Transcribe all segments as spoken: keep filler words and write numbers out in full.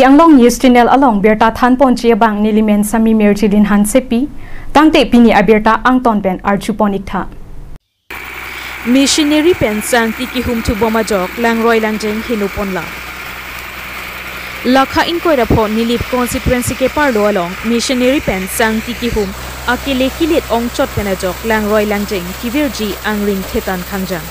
Anglong News Channel along birta thanponji abang nelimen Sami Mirjilin Hansepi, tangte pini abirta angton pen arjupon iktha. Missionary pen sangti kihum thubom ajok langroi langjeng henoponlo. Lakha ingkoi ra pho Nilip constituency keparlo along missionary pen sangti kihum akele kilit ongchot pen ajok langroi langjeng kivirji angring thetan khangjang.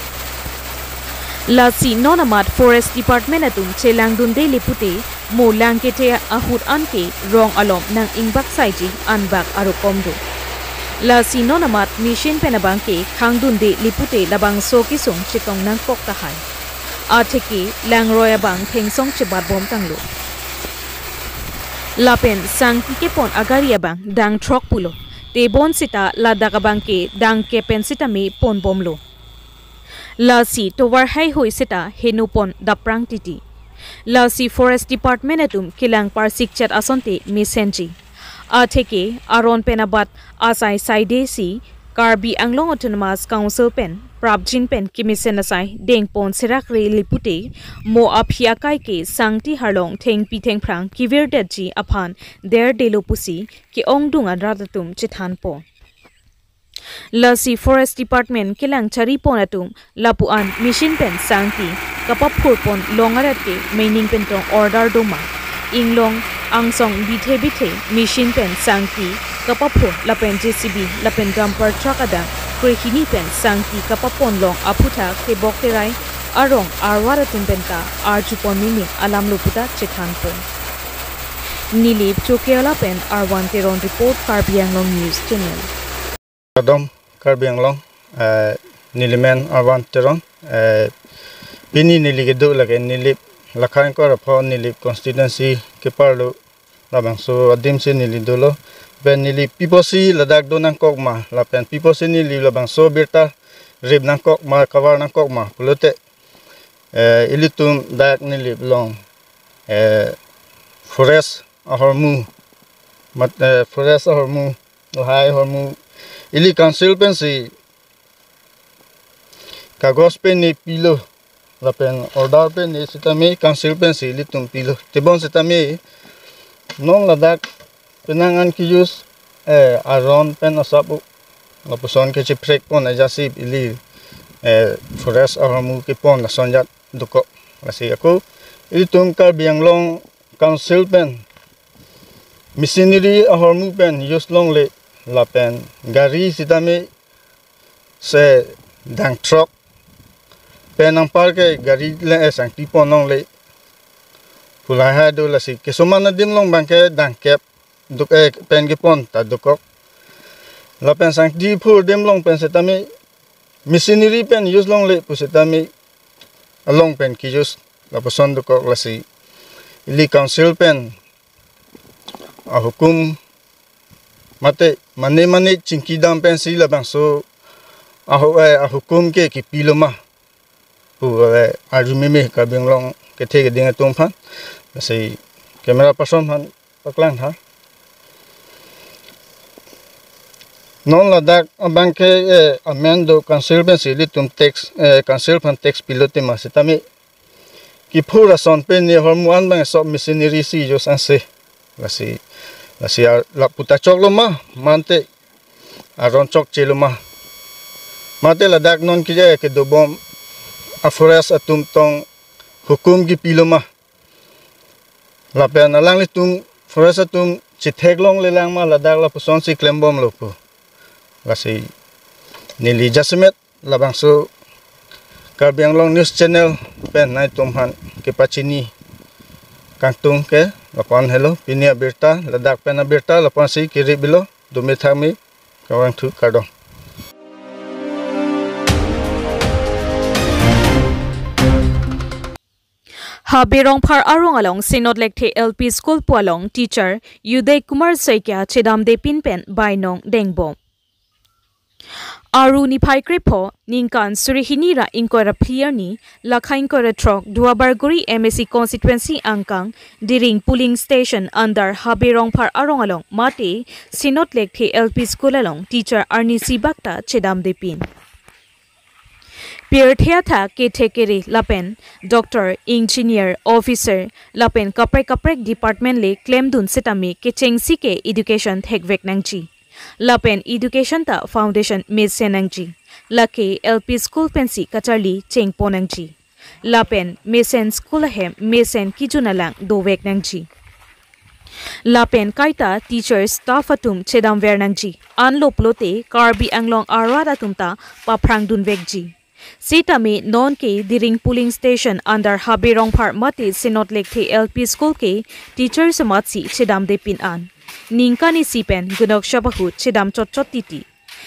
Lasi non amat Forest Department atum chelangdunde le pute mo langkethe ahut anke rong alom nang-ingbaksai ji anbak arukom do. Lasi non amat mission pen abangke khangdunde le pute labangso kesung chetong nangkok tahai. Atheke langroi abang thengsong chebatbom tanglo. Lapen sangti kepon agari abang dang throk pulo. Tebon seta ladak abangke dang kep pen sitame ponbomlo. Lasi tovar haihui seta henopon daprang titi. Lasi Forest Department atum kelang parsikchet asonte mesenji. Atheke aron pen abat asai saidesi Karbi Anglong Autonomous Council pen prapjin pen kemesen asai dengpon serakre le pute mo aphi akai ke sangti harlong thengpi thengphrang kivirdetji aphan derdelo pusi ke-ongdung anrat atum chethanpo. Lasi Forest Department kelang charipon atum lapu-an mission pen sangti kapaphurpon long arat ke mening pen tong order doma. Inglong angsong bithe bithe mission pen sangti kapaphur lapen J C B lapen dumper truck adang krehini pen sangti kapapon long aphuthak tebok terai arong arwar atum penta arjupon mimi alamlo puta chethanpo. Nilip Chokiola pen Arvan Teron report, Karbi Anglong News Channel. Kardom Karbi Anglong, eh, nelimen Arvan Teron, eh, pini neli kedo lake Nilip, lakha ingkoi ra pho Nilip constituency keparlo labangso adim si neli dolo. Pen neli pi apotsi ladak do nangkok ma, lapen pi apotsi neli labangso birta rip nangkok ma, cover nangkok ma pulote, eh, ilitum dak Nilip along, eh, forest ahormu, mat, eh, forest ahormu, lahai ahormu, ili council pensi kagos pen ne pilo, lapen order pen ne sitame council pensi ilitum pilo. Tebon sitame non ladak penang an ke-use, eh, aron pen asap-o lapuson kecheprekpon ajasi ili, eh, forest ahormu kepon lason ajat dokok. Lasi ako ilitum Karbi Anglong Council pen machinery ahormu pen use longle, lapen gari sitame se dang throk pen nangpar ke gari le, eh, sangti pon longle pu lahai do. Lasi kesoman adim along abangke dang kep duk, eh, pen kepon ta dokok. Lapen sangti phur adim along pen sitame machinery pen use longle pu sitame along pen ke-use lapuson dokok. Lasi ili council pen ahukum mate mane mane chingki dam pensi labangso ahu-, eh, ahukum ke kipilo ma pu, eh, arju meme Karbi Anglong kethe keding atum aphan. Lasi camera person aphan paklang tha. Non ladak abangke, eh, amen do council pensi ilitum tax, eh, council aphan tax pilote ma sitame kiphur ason pen ne ahormu an abang sop machinery si use ansi. Lasi, lasi a, lapu ta choklo ma, mante aron chokchelo ma. Mate ladak non kije kedobom a forest atum tong hukum kipilo ma. Lapen alanglitum forest atum chethek longle lang ma ladak lapuson si klembomlo pu. Lasi neli jasemet labangso Karbi Anglong News Channel pen nangtum aphan kepachini kangtung ke lapu-an helo, pini abirta, ladak pen abirta lapu-an si kiri bilo, dumi thami, kawang thu kardom. Habe Rongphar arong along Sinot Lekthe L P School pu along teacher Uday Kumar Saikia chedamde pin pen bainong dengbom. Aru niphai krepho ningkan suri hini ra ingkoi ra phli arni lakha ingkoi ra throk Duarbagori M A C constituency angkang Diring polling station under Habe Rongphar arong along mate Sinot Lekthe L P School along teacher arnisi bak ta chedamde pin. P Pirthe athak kethe kere lapen doctor, engineer, officer lapen kaprek kaprek department le klemdun setame kechengsi ke education thekvek nangji. Lapen education ta foundation mesen nangji. Lake L P school pensi kacharli chengpon nangji. Lapen mesen school ahem mesen kijun alang dovek nangji. Lapen kaita teacher staff atum chedamver nangji. Anlo pulote Karbi Anglong arat atum ta paphrangdunvekji. Sitame nonke Diring polling station under Habe Rongphar mate Senot Lekthe L P school ke teacher amatsi chedamde pin an. Ningkan isi pen gunok shop ahut chedam chotchot titi.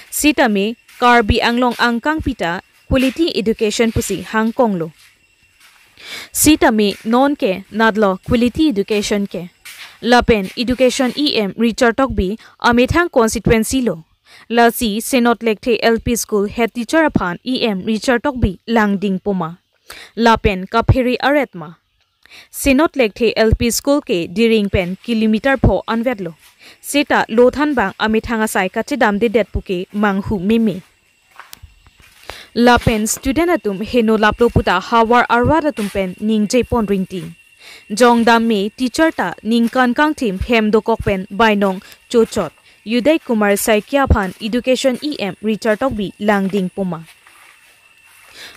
Sitame Karbi Anglong angkangpi ta quality education pusi hangkonglo. Sitame nonke natlo quality education ke. Lapen education E M Richard Tokbi amethang constituency lo. Lasi Senot Lekthe L P school head teacher aphan E M Richard Tokbi langding poma. Lapen kaphere aret ma. Senot Lekthe L P school ke Diring pen kilometer pho anvetlo. Seta lothan bang amethang asai kachedamdedet puke manghu meme. Lapen student atum heno laplo puta havar arat atum pen ningje pon ringti. Jongdam me teacher ta ningkan kangthim hem dokok pen bainong chochot. Uday Kumar Saikia aphan education E M Richard Tokbi langding poma.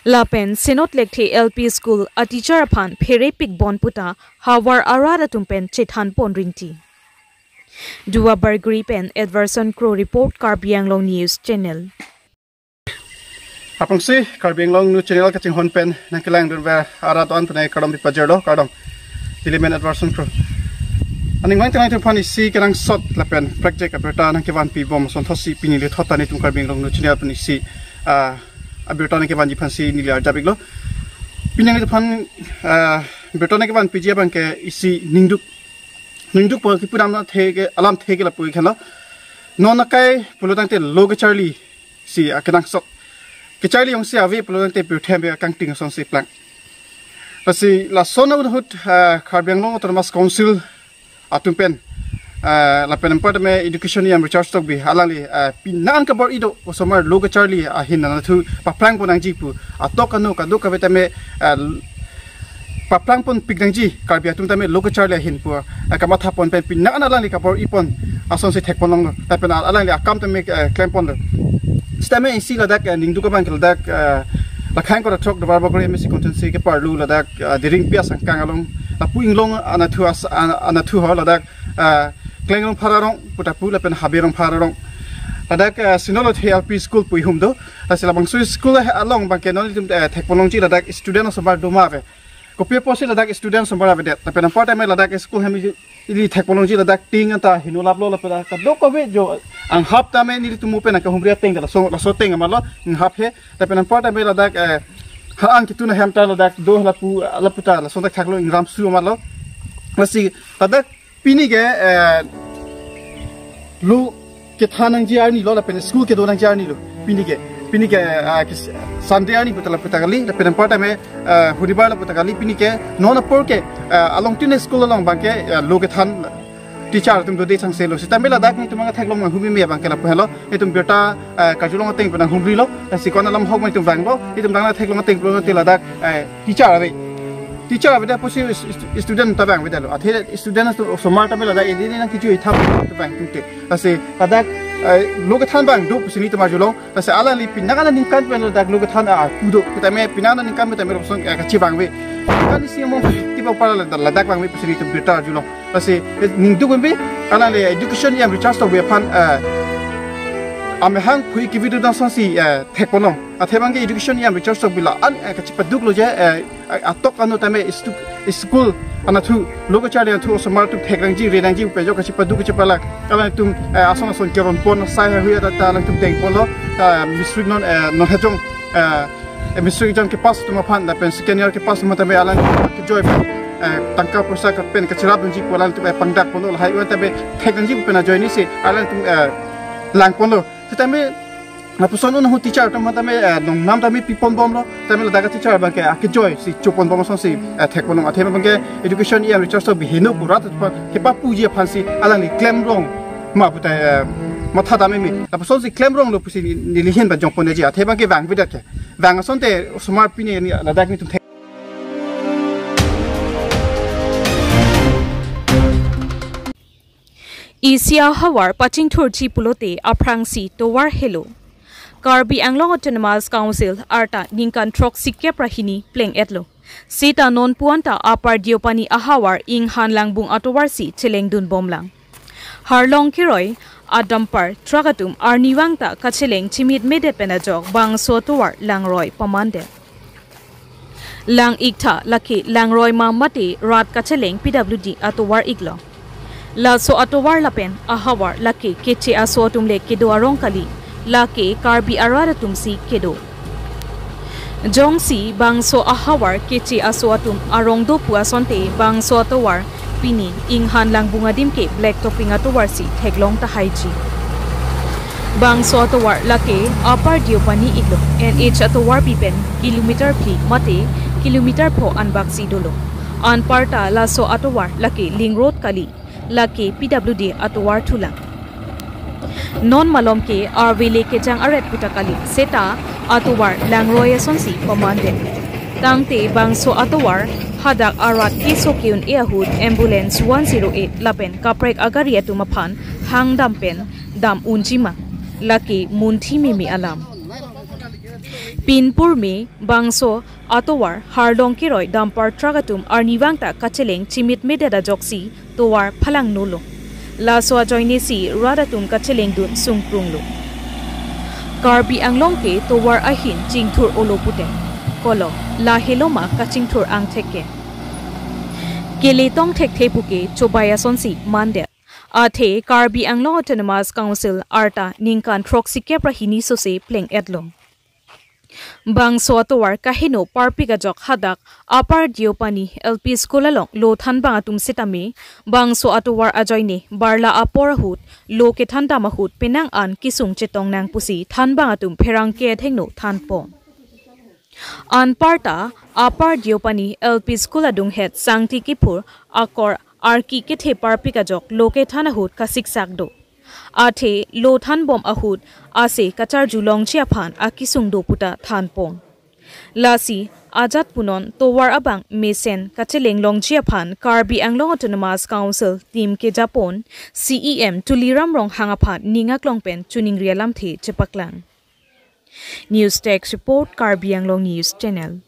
Lapen Senot Lekthe L P school a teacher aphan pherepik bon puta havar arat atum pen chethan pon ringti. Duar Bagori pen Edverson Kro report, Karbi Anglong News Channel. Aphrangsi Karbi Anglong News Channel kachinghon pen nangkelangdunver arat an penai kardom pipajirlo, kardom. Neli men Edverson Kro. Aning mang tenang tum aphan isi kenangsot lapen prekjak abirta nangkevanpi bom ason thotsi pini le thot ta nelitum Karbi Anglong News Channel pen isi, ah, abirta nangkevanji aphansi neli arjap-iklo. Pini nelitum aphan, ah, birta nangkevanpiji abangke isi ningduk. Ningduk pu kipu alam theke, alam theke lapu ikhanlo. Non akai pulotangte lo kacharli si akenangsot. Kacharli jongsi ave pulotangte pirthe ave kangting asonsi plang. Lasi lason ahut, ah, Karbi Anglong Autonomous Council atum pen, ah, lapen anparta me education E M Richard Tokbi alangli, ah, pinan kabor-i do osomar lo kacharli ahin anatthu paplang pon nangji pu atok ano kadokave tame, ah, paplang ponpik nangji Karbi atum tame lo kacharli ahin pu, ah, kamatha pon pen pinan alangli kabor-i pon asonsi thekpon longlo. Lapen al-, alangli akam tame, ah, klem ponlo. Sitame isi ladak, ah, ningduk abangke ladak, ah, Lakhang Korathok Duar Bagori M A C constituency keparlu ladak, ah, Diring P S angkang along lapu Inglong anatthu as-, an-, anatthu ho ladak, ah, Kleng Rongphar arong puta pu lapen Habe Rongphar arong. Ladak, ah, Senot Lekthe L P school pu ihum do. Lasi labangso school along abangke non nelitum, eh, thekpon longji ladak student osomar doma ave. Kopi apotsi ladak student osomar avedet. Lapen anparta me ladak school hem ili thekpon longji ladak tin anta heno laplo lapen kadokave jo anghap tame nelitum mo pen kahumri ateng laso, laso ateng amatlo anghap he. Lapen anparta me ladak, eh, ha-ang ketun ahem ta ladak do lapu, lapu ta lason thakthaklo ingram su amatlo. Lasi ladak pini ke, eh, lo kethan nangji arni lo lapen school kedo nangji arni lo. Pini ke, pini ke, ah, ke Sunday arni puta lapu ta kali, lapen anparta me, eh, Honibar lapu ta kali, pini ke non apor ke, eh, along tin school along abangke, eh, lo kethan teacher atum dode changse lo. Sitame ladak nelitum angthek long manghu meme abangke lapu helo. Nelitum birta, eh, karjulong ateng pen humrilo. Lasi ko-an alam ahok nelitum vanglo. Nelitum dang angthek long ateng pulote ladak, eh, teacher ave. Teacher avedet apotsi is-, is-, student ta vang avedetlo. Athe student atum osomar tame ladak edi nang kiju ithap ta vang tungte. Lasi ladak, eh, lo kethan abang do pusi nelitum arjulong. Lasi alangli pinan aningkan pen ladak lo kethan arpu do. Sitame pinan aningkan pen tame lapuson, eh, kachevang ave. Kan isi among tipa para ladak, ladak vang ave pusi nelitum birta arjulong. Lasi, eh, ningduk pen pi, alangli education E M Richard Tokbi aphan, eh, amahang phui kevidodang asonsi, eh, thekpon long. Athe abangke education E M Richard Tokbi la-an, eh, kachepaduklo je, eh, atok ano tame istu-, school anatthu, lo kacharli anatthu osomar atum thek nangji, re nangji pu ajoine kachepaduk kachepalak. Alangtum, eh, ason ason keron pon, sai hahui ada ta alangtum deng ponlo, ta mistri non, eh, non hejong, eh, eh, mistri exam kepass atum aphan lapen second year kepass atum aphan tame alang kejoi, eh, tangka poisa kapen kacherap dunji pu alangtum, eh, pangdak ponlo lahai un tame thek nangji pen ajoine si alangtum, eh, lang ponlo. Sitame lapuson un ahut teacher atum aphan tame, eh, nongnam tame pipon bomlo. Tame ladak teacher abangke akejoi si chopon bom asonsi, eh, thekpon long. Athe abangke education E M Richard Tokbi heno pu rat aphan kepapuji aphansi alangli klem long ma puta, eh, matha dam meme. Lapusonsi klem longlo pusi neli hin ba jongpon ji. Athe abangke vang avedet ke. Bang asonte osomar pini ani ladak netum thek. Isi ahavar pachingthurji pulote aphrangsi tovar helo. Karbi Anglong Autonomous Council arta ningkan throksi kep ra hini pleng-etlo. Seta non puanta Upper Deopani ahavar Inghan Langbung atovarsi chelengdun bomlang. Harlong keroi a dumper truck atum arnivang ta kacheleng chimit medet pen ajok bangso atovar langroi pamandet. Lang-iktha lake langroi ma mate rat kacheleng P W D atovar iklo. Laso atovar lapen ahavar lake keche aso atum le kedo arong kali, lake Karbi arat atumsi kedo. Jongsi bangso ahavar keche aso atum arong do pu asonte bangso atovar pini Inghan Langbung adim ke black topping atovarsi theklong tahaiji. Bangso atovar lake Upper Deopani iklo, N H atovar pi pen kilometer phli mate kilometer pho anbaksi dolo. Anparta laso atovar lake link road kali, lake P W D atovar thulang. Non malom ke arve le kejang aret puta kali, seta atovar langroi asonsi pamandet. Tangte bangso atovar hadak arat keso ke-un-e ahut ambulance one zero eight lapen kaprek agari atum aphan hangdam pen dam unjima, lake munthi mimi alam. Pinpur me bangso atovar Harlong keroi dumper truck atum arnivang ta kacheleng chimit medet ajoksi tovar phalang nolo. Laso ajoinesi rat atum kachelengdun sungkrunglo. Karbi Anglong ke tovar ahin chingthur olo pute, kolo lahelo ma kachingthur angthek ke. Kele tong thekthe puke chobai asonsi mandet. Athe Karbi Anglong Autonomous Council arta ningkan throksi kep ra hini sose pleng-etlo. Bangso atovar kaheno parpik ajok hadak Upper Deopani L P School along lo thanbang atum sitame bangso atovar ajoine barla apor ahut lo kethandam ahut penang an kesung chetong nang pusi thanbang atum pherangke athengno thanpon. Anparta Upper Deopani L P School adunghet sangti kiphur akor arki kethe parpik ajok lo kethan ahut kasiksak do. Athe lo thanbom ahut ase kacharjulongji aphan akesung do puta thanpon. Lasi ajat punon tovar abang mesen kachelenglongji aphan Karbi Anglong Autonomous Council team kejapon C E M Tuliram Ronghang aphan ning aklong pen choningri alamthe chepaklang. News Desk Report, Karbi Anglong News Channel.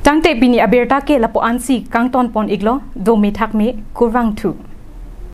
Tangte pini abirta ke lapu ansi kangtonpon iklo, dome thakme, kurvangthu.